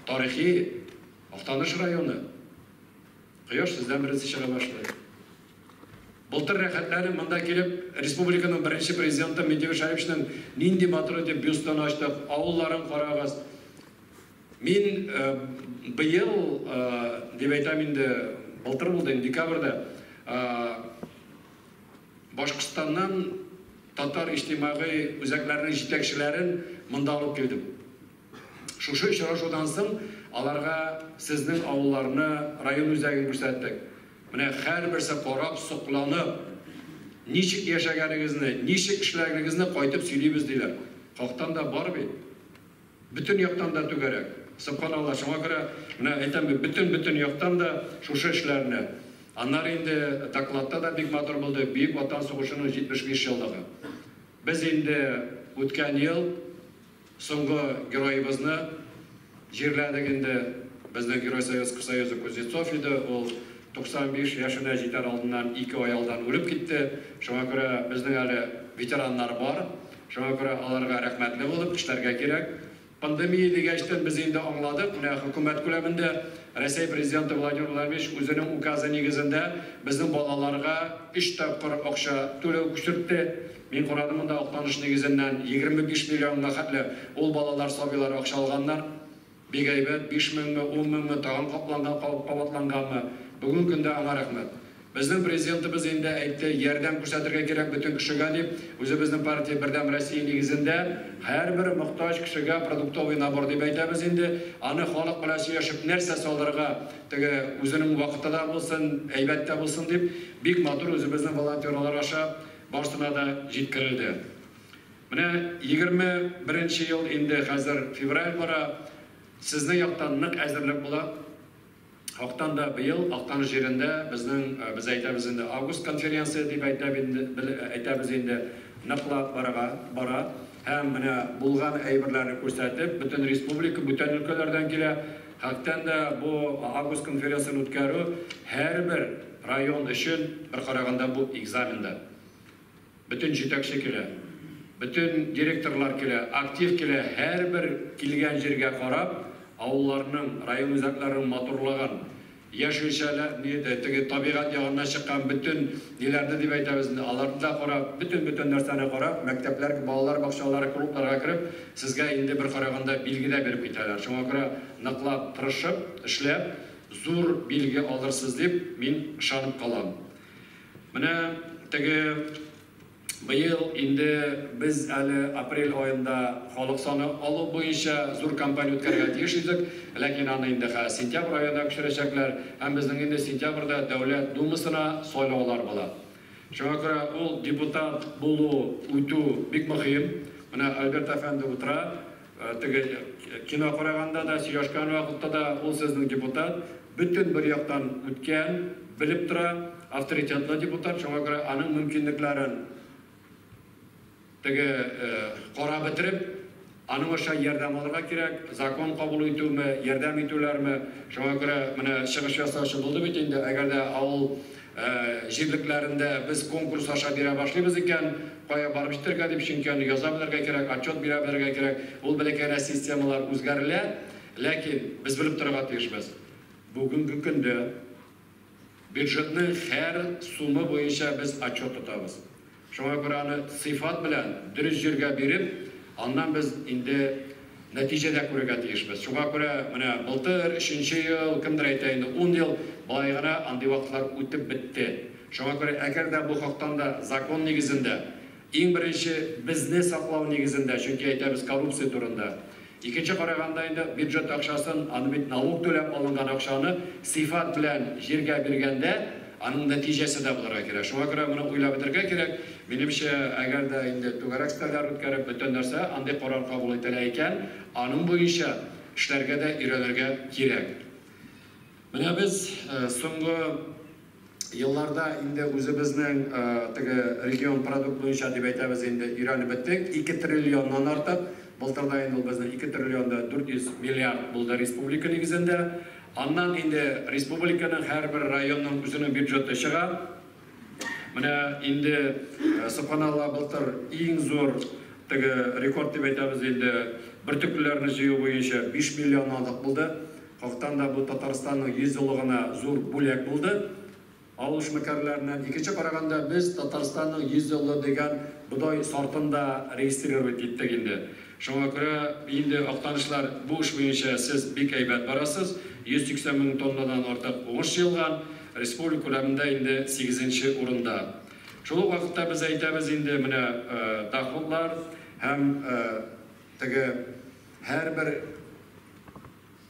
Тарихи Актаныш районы. Кояш сездән беренче чыга башлый. Былтыр рәхәтләнеп монда килеп, республиканың беренче президенты Минтимер Шәриповичның нинди матур итеп бюстын ачтык, авылларын карагыз. Мин быел, дип әйтәм инде, былтыр булды инде, декабрьдә, Башкортстаннан татар иҗтимагый үзәкләренең җитәкчеләрен монда алып килдем. Шушы очрашудан соң аларга сезнең авылларны, район үзәген күрсәттек. Менә һәрберсе карап, сокланып, ничек яшәгәнегезне, ничек эшләгәнегезне кайтып сөйлибез, диләр. Хактан да бар бит. Бөтен яктан да түгәрәк. Сөбханалла, шуңа күрә, менә әйтәм бит, бөтен-бөтен яктан да шушы эшләрне. Аннары инде докладта да бик матур булды, Бөек Ватан сугышының 75 еллыгы. Без инде үткән ел соңгы героебызны җирләдек инде. Безнең Герой Советского Союза Кузнецов иде, ул 95 яшенә җитәр алдыннан 2 ай алдан үлеп китте. Шуңа күрә безнең әле ветераннар бар. Шуңа күрә аларга рәхмәтле булып эшләргә кирәк. Пандемия дигәчтен без инде аңладык, менә хөкүмәт күләмендә Рәсәй Президенты Владимир Владимирович үзенең указы нигезендә безнең балаларга өч тапкыр акча түләү күчертте. Мин карадым монда Актаныш нигезеннән 25 миллионга хәтле ул балалар, сабыйлар акча алганнар. Бик әйбәт, 5 меңме, 10 меңме, тагын капланган, кабатланганмы. Бүгенге көндә аңа рәхмәт. Безнең президентыбыз инде әйтте, ярдәм күрсәтергә кирәк бөтен кешегә дип, үзебезнең партия Бердәм Россия нигезендә һәрбер мохтаҗ кешегә продуктовый набор дип әйтәбез инде, аны халык белән сөйләшеп нәрсә салырга, теге үзенең вакыты да булсын, әйбәт тә булсын дип, бик матур үзебезнең волонтерлар аша барысына да җиткерелде. Менә 21 ел инде хәзер февраль бара, сезнең яктан нык әзерлек була. Хактан да быел Актаныш җирендә безнең, без әйтәбез инде, август конференция дип әйтәбез инде, ныклап барага бара. Һәм менә булган әйберләрне күрсәтеп, бөтен республика, бүтән өлкәләрдән килә. Хактан да бу август конференцияне үткәрү һәрбер район өчен бер караганда бу экзамен да. Бөтен җитәкче килә, бөтен директорлар килә, актив килә, һәрбер килгән җиргә карап, авылларның, район үзәкләренең матурлыгын, яшелчәләр, теге табигать ягыннан чыккан бөтен ниләрне дип әйтәбез инде, аларны да карап, бөтен-бөтен нәрсәне карап, мәктәпләр, балалар бакчалары, клубларга кереп, сезгә инде бер караганда билге дә биреп китәләр. Шуңа күрә ныклап тырышып, эшләп, зур билге алырсыз дип мин ышанып калам. Менә теге быел инде без әле апрель аенда халык саны алу буенча зур кампания үткәрергә тиеш идек, ләкин аны инде хәзер сентябрь аена күчерәчәкләр һәм безнең инде сентябрьдә Дәүләт Думасына сайлаулар була. Шуңа күрә ул депутат булу, үтү бик мөһим. Менә Альберт әфәнде утыра, теге кино караганда да, сөйләшкән вакытта да ул сезнең депутат, бөтен бер яктан үткән, белеп тора, авторитетлы депутат, шуңа күрә аның мөмкинлекләрен теге карап бетереп, аның аша ярдәм алырга кирәк, закон кабул итүме, ярдәм итүләрме, шуңа күрә менә чыгыш ясаучы булды бит инде, әгәр дә авыл җирлекләрендә без конкурс аша бирә башлыйбыз икән, кая барып җитәргә дип, чөнки аны яза белергә кирәк, отчет бирә белергә кирәк, ул бәләкәй генә системалар үзгәрелә, ләкин без белеп торырга тиешбез. Бүгенге көндә бюджетның һәр сумы буенча без отчет тотабыз. Шуңа күрә аны сыйфат белән дөрес җиргә биреп, аннан без инде нәтиҗә дә күрергә тиешбез. Шуңа күрә менә былтыр, өченче ел, кемдер әйтә инде 10 ел, болай гына андый вакытлар үтеп бетте. Шуңа күрә әгәр дә бу хактан да закон нигезендә, иң беренче безне саклау нигезендә, чөнки әйтәбез коррупция турында. Икенче караганда инде бюджет акчасын, аны бит налог түләп алынган акчаны сыйфат белән җиргә биргәндә, аның нәтиҗәсе дә булырга кирәк. Шуңа күрә моны уйлап бетерергә кирәк. Минемчә, әгәр дә инде түгәрәк өстәлләр үткәреп, бөтен нәрсә андый карар кабул ителә икән, аның буенча эшләргә дә өйрәнергә кирәк. Менә без соңгы елларда инде үзебезнең теге регион продукт буенча дип әйтәбез инде өйрәнеп беттек. 2 триллионнан артык. Былтыр да инде ул безнең 2 триллион да 400 миллиард булды республика нигезендә. Аннан инде республиканың һәрбер районның үзенең бюджеты чыга. Менә инде субханалла былтыр иң зур теге рекорд дип әйтәбез инде Бөртеклеләрне җыю буенча 5 миллион артык булды. Хактан да бу Татарстанның 100 еллыгына зур бүләк булды. Авыл эшмәкәрләреннән икенче караганда без Татарстанның 100 еллы дигән бодай сортын да регистрировать иттек инде. Шуңа күрә инде Актанышлар бу эш буенча сез бик әйбәт барасыз. 180 мең тоннадан артык уңыш җыелган, республика күләмендә инде 8нче урында. Шул ук вакытта без әйтәбез инде менә доходлар һәм теге һәрбер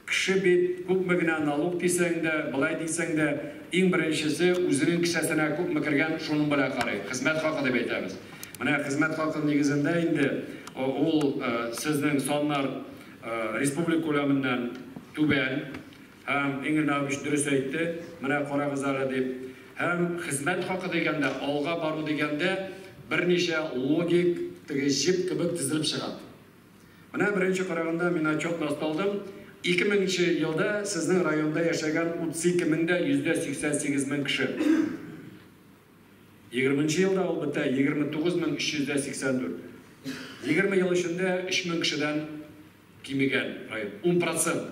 кеше бит күпме генә налог дисәң дә, былай дисәң дә, иң беренчесе үзенең кесәсенә күпме кергән, шуның белән карый. Хезмәт хакы дип әйтәбез. Менә хезмәт хакы нигезендә инде ул сезнең саннар республика күләменнән түбән. Һәм Энгель Нәбиевич дөрес әйтте, менә карагыз әле дип. Һәм хезмәт хакы дигәндә, алга бару дигәндә берничә логик теге җеп кебек тезелеп чыга. Менә беренче караганда мин отчетность алдым. 2000 елда сезнең районда яшәгән 32 мең дә 188 мең кеше. 20 елда ул бетә 29 мең 384. 20 ел эчендә 3 мең кешедән кимегән район. 10%.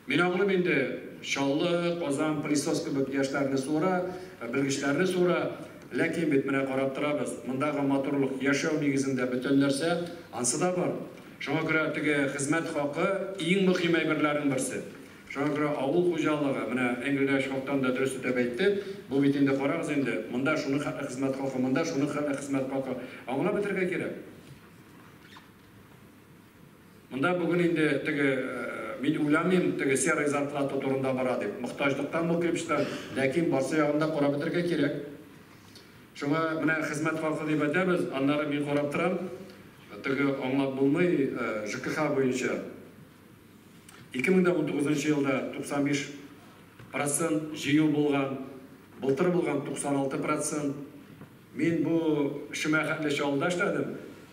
Мин аңлыйм инде, Чаллы, Казан, Пылесос кебек яшьләрне суыра, белгечләрне суыра. Ләкин бит менә карап торабыз, мондагы матурлык, яшәү нигезендә бөтен нәрсә ансы да бар. Шуңа күрә теге хезмәт хакы иң мөһим әйберләрнең берсе. Шуңа күрә авыл хуҗалыгы, менә Энгель Нәбиевич хактан да дөрес итеп әйтте, бу бит инде карагыз инде, монда шуны хәтле хезмәт хакы, монда шуны хәтле хезмәт хакы. Аңлап бетерергә кирәк. Монда бүген инде теге мин уйламыйм, теге серый зарплата турында бара дип. Мохтаҗлыктан бу килеп чыга, ләкин барсы ягында карап бетерергә кирәк. Шуңа менә хезмәт хакы дип әйтәбез, аннары мин карап торам, теге аңлап булмый, ЖКХ буенча. 2019 елда 95% җыю булган, былтыр булган 96%. Мин бу эшемә хәтле Чаллыда эшләдем.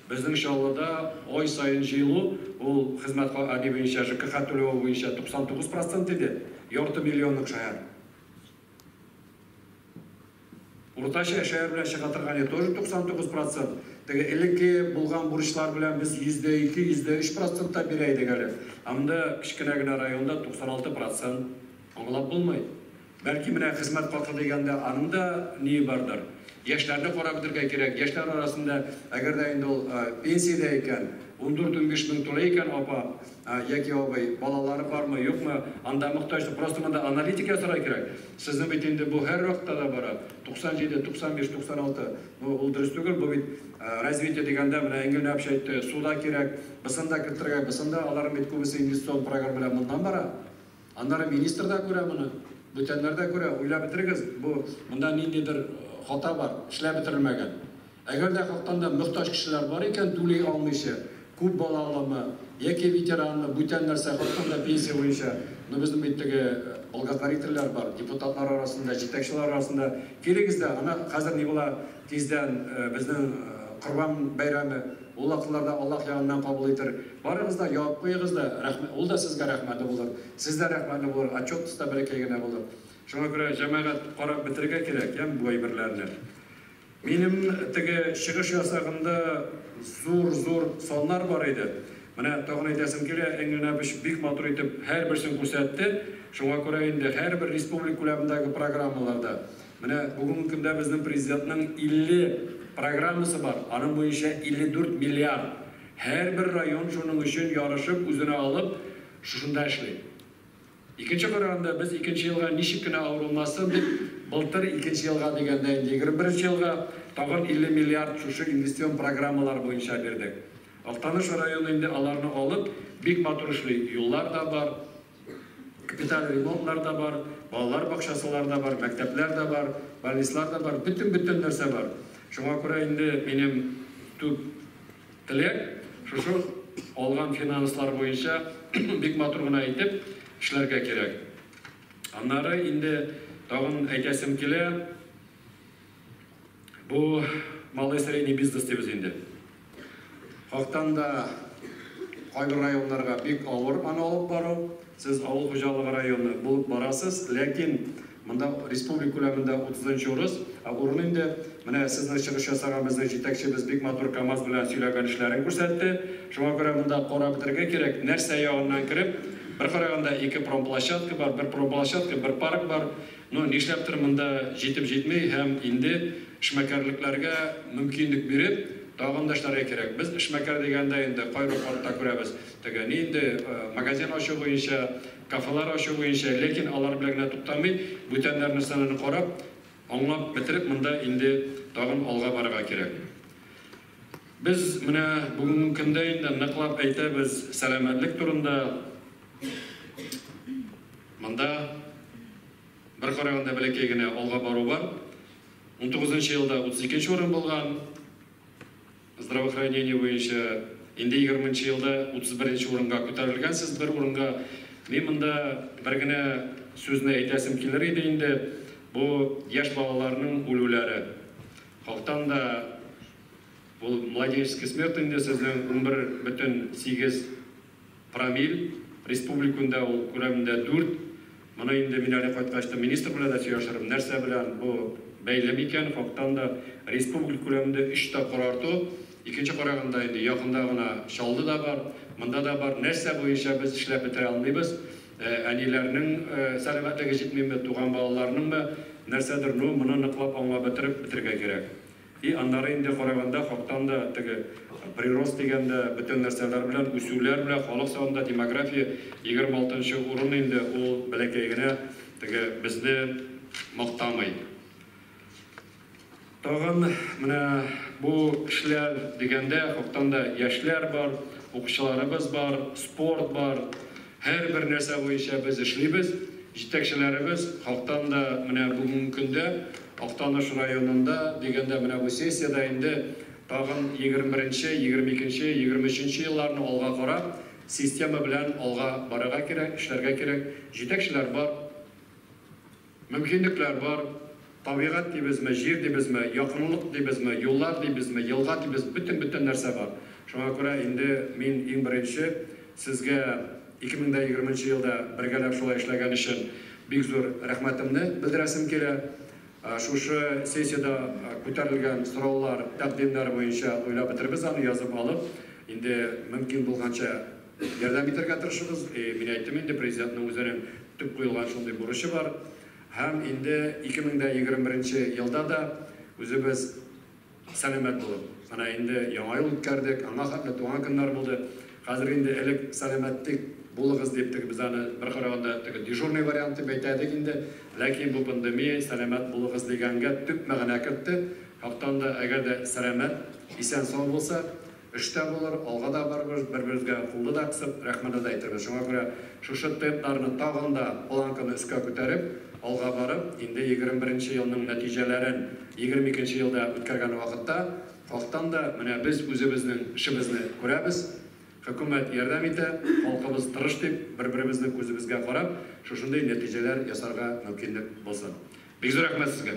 Безнең Чаллыда ай саен җыелу, ул хезмәт хакы буенча, ЖКХ түләү буенча 99% иде, ярты миллионлык шәһәр. Уртача шәһәр белән чыга торган тоже 99%. Теге элекке булган бурычлар белән без 2%, 3% та бирә идек әле. Ә монда кечкенә генә районда 96% аңлап булмый. Бәлки менә хезмәт хакы дигәндә аның да ни бардыр. Яшьләрне карап бетерергә кирәк. Яшьләр арасында әгәр дә инде ул пенсиядә икән, 14-15 мең түләй икән апа яки абый, балалары бармы, юкмы, анда мохтаҗлык. Просто монда аналитика ясарга кирәк. Сезнең бит инде бу һәр вакытта да бара. 97, 95, 96. Ну, ул дөрес түгел, бу бит развитие дигәндә менә Энгель Нәбиевич әйтте, суда кирәк, бысын да кертергә, бысын да аларның бит күбесе инвестицион программа белән моннан бара. Аннары министр да күрә моны, бүтәннәр дә күрә. Уйлап бетерегез, бу монда ниндидер хата бар, эшләп бетерелмәгән. Әгәр дә хактан да мохтаҗ кешеләр бар икән, түли алмыйча, күп балалымы, яки ветеранмы, бүтән нәрсә, хактан да пенсия буенча, но безнең бит теге благотворительләр бар, депутатлар арасында, җитәкчеләр арасында. Килегез дә, ана хәзер ни була, тиздән безнең Корбан бәйрәме, ул вакытларда Аллаһ ягыннан кабул итер. Барыгыз да ябып куегыз да, рәхмәт, ул да сезгә рәхмәтле булыр, сез дә рәхмәтле булыр, отчет та бәләкәй генә булыр. Шуңа күрә җәмәгать карап бетерергә кирәк, ям бу әйберләрне. Минем теге чыгыш ясаганда зур-зур саннар бар иде. Менә тагын әйтәсем килә, Энгель Нәбиевич бик матур итеп һәрберсен күрсәтте. Шуңа күрә инде һәрбер республика күләмендәге программаларда. Менә бүгенге көндә безнең президентның 50 программасы бар. Аның буенча 54 миллиард. Һәрбер район шуның өчен ярышып, үзенә алып, шушында эшли. Икенче караганда без икенче елга ничек кенә авырылмасын дип, былтыр икенче елга дигәндә инде 21 елга тагын 50 миллиард шушы инвестицион программалар буенча бирдек. Актаныш районы инде аларны алып, бик матур эшли. Юллар да бар, капиталь ремонтлар да бар, балалар бакчасылар да бар, мәктәпләр дә бар, больницалар да бар, бөтен-бөтен нәрсә бар. Шуңа күрә инде минем төп теләк шушы алган финанслар буенча бик матур гына итеп эшләргә кирәк. Аннары инде тагын әйтәсем килә, бу малый средний бизнес дибез инде. Хактан да кайбер районнарга бик авыр аны алып бару. Сез авыл хуҗалыгы районы булып барасыз, ләкин Монда республика күләмендә 30 урын, ә урын инде менә сезнең чыгыш ясаган безнең җитәкчебез бик матур КАМАЗ белән сөйләгән эшләрен күрсәтте. Шуңа күрә монда карап бетерергә кирәк, нәрсә ягыннан кереп, бер караганда ике промплощадка бар, бер промплощадка, бер парк бар. Ну, нишләптер монда җитеп җитми һәм инде эшмәкәрлекләргә мөмкинлек биреп, тагын да эшләргә кирәк. Без эшмәкәр дигәндә инде кайбер картта күрәбез. Теге ни инде магазин ачу буенча, кафелар ачу буенча, ләкин алар белән генә туктамый, бүтән нәрсәләрне карап, аңлап бетереп, монда инде тагын алга барырга кирәк. Без менә бүгенге көндә инде ныклап әйтәбез сәламәтлек турында. Монда бер караганда бәләкәй генә алга бару бар. 19 елда 32 урын булган здравоохранение буенча, инде 20 елда 31 урынга күтәрелгәнсез, бер урынга. Мин монда бер генә сүзне әйтәсем килер иде инде, бу яшь балаларның үлүләре. Хактан да бу младенческий смерть инде сезнең 11,8 промил, республикада ул күләмендә 4. Моны инде мин әле кайткач та министр белән дә сөйләшермен, нәрсә белән бу бәйле микән, хактан да республика күләмендә 3 тапкыр арту. Икенче караганда инде якында гына Чаллы да бар, монда да бар. Нәрсә буенча без эшләп бетерә алмыйбыз? Әниләрнең сәламәтлеге җитмиме, туган балаларныңмы, нәрсәдер, ну, моны ныклап аңлап бетереп бетерергә кирәк. И аннары инде караганда хактан да теге прирост дигәндә бөтен нәрсәләр белән, үсүләр белән, халык санында демография 26 урын инде ул бәләкәй генә теге безне мактамый. Тагын менә бу эшләр дигәндә хактан да яшьләр бар, укучыларыбыз бар, спорт бар. Һәр бер нәрсә буенча без эшлибез. Җитәкчеләребез хактан да менә бүгенге көндә Актаныш районында дигәндә менә бу сессиядә инде тагын 21-нче, 22-нче, 23-нче елларны алга карап, система белән алга барырга кирәк, эшләргә кирәк. Җитәкчеләр бар, мөмкинлекләр бар, табигать дибезме, җир дибезме, якынлык дибезме, юллар дибезме, елга дибез, бөтен-бөтен нәрсә бар. Шуңа күрә инде мин иң беренче сезгә 2020 елда бергәләп шулай эшләгән өчен бик зур рәхмәтемне белдерәсем килә. Шушы сессиядә күтәрелгән сораулар, тәкъдимнәр буенча уйлап бетербез, аны язып алып, инде мөмкин булганча ярдәм итәргә тырышыбыз. Мин әйттем инде, президентның үзенең төп куелган шундый бурычы бар. Һәм инде 2021 елда да үзебез сәламәт булып, менә инде яңа ел үткәрдек, аңа хәтле туган көннәр булды. Хәзер инде элек сәламәтлек булыгыз дип теге без аны бер караганда теге дежурный вариант дип әйтәдек инде. Ләкин бу пандемия сәламәт булыгыз дигәнгә төп мәгънә кертте. Хактан да әгәр дә сәламәт, исән сау булса, эштә булыр, алга да барырбыз, бер-беребезгә кулны да кысып, рәхмәтне дә әйтербез. Шуңа күрә шушы темпларны тагын да планканы өскә күтәреп, алга барып, инде 21 елның нәтиҗәләрен 22 елда үткәргән вакытта, хактан да менә без үзебезнең эшебезне күрәбез. Хөкүмәт ярдәм итә, халкыбыз тырыш дип, бер-беребезнең күзебезгә карап, шушындый нәтиҗәләр ясарга мөмкинлек булсын. Бик зур рәхмәт сезгә.